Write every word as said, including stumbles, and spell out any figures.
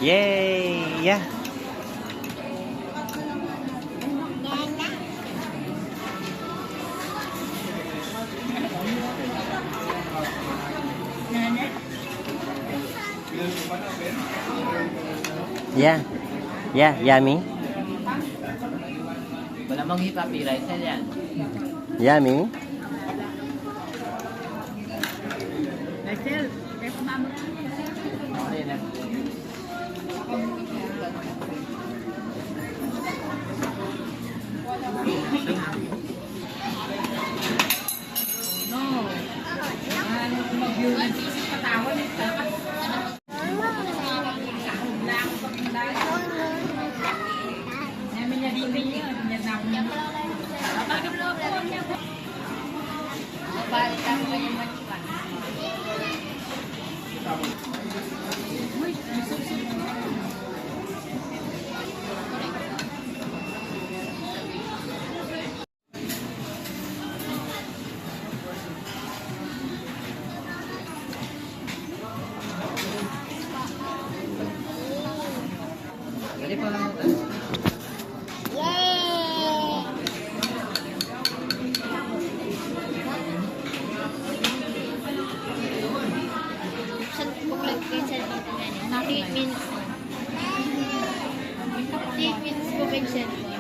Yay! Yeah. Yeah. Yeah, yummy. Wala mang copyright sa yan. Yummy. Rachel, kaya kumama. Okay na. Yay! Saan po kayo, saan po kayo? Eight minutes. Eight minutes po kayo, saan po?